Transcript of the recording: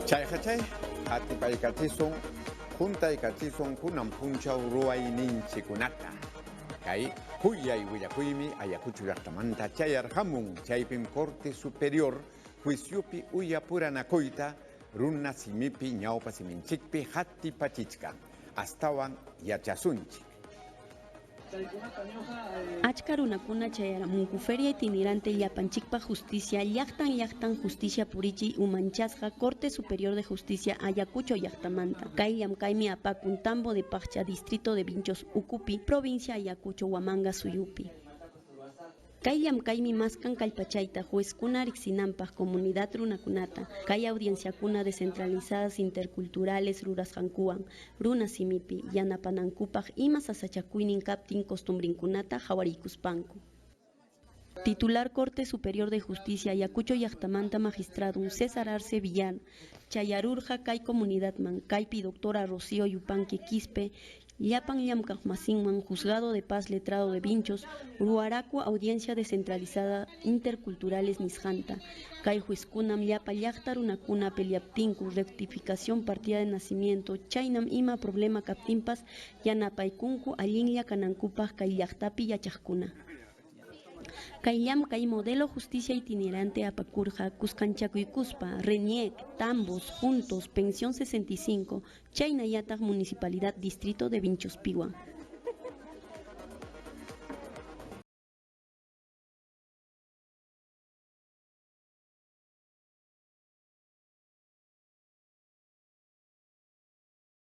Chayqa chay qatipaykachisun, huntaykachisun kunan punchaw ruwayninchikunata. Kay kuyay willakuymi Ayacucho llaqtamanta chayarqamun, chaypim Corte Superior juiciopi uyapuranakuyta runa simipi ñawpa siminchikpi qatipachichkan. Astawan yachasunchik. Achka runakuna chayaramunku Feria Itinerante Llapanchikpaq Justicia llaqtan llaqtan justicia purichiy umanchasqa Corte Superior de Justicia Ayacucho llaqtamanta. Kay llamkaymi apakun Tambo de Paccha distrito de Vinchos ukupi, provincia Ayacucho Huamanga suyupi. Kay llamkaymi maskan kallpachayta juezkuna riqsinanpaq comunidad runakunata, kay audienciakuna descentralizadas interculturales rurasqankuwan, runa simipi, yanapanankupaq ima sasachakuynin kaptin costumbrinkunata hawariykuspanku. Titular Corte Superior de Justicia Ayacucho llaqtamanta magistradun César Arce Villar chayarurqa kay comunidadman, kaypi doctora Rocío Yupanqui Quispe, llapan llamkaqmasinman Juzgado de Paz Letrado de Vinchos, ruwaraku audiencia descentralizada interculturales nisqanta, kay juezkunam llapa llaqta runakuna peleaptinku rectificación partida de nacimiento, chaynam ima problema kaptinpas yanapaykunku allinlla kanankupaq kay llaqtapi yachaqkuna. Kay llamkay Modelo Justicia Itinerante apakurqa kuskanchakuykuspa, RENIEC, Tambos, Juntos, Pensión 65, chaynallataq Municipalidad Distrito de Vinchospiwan.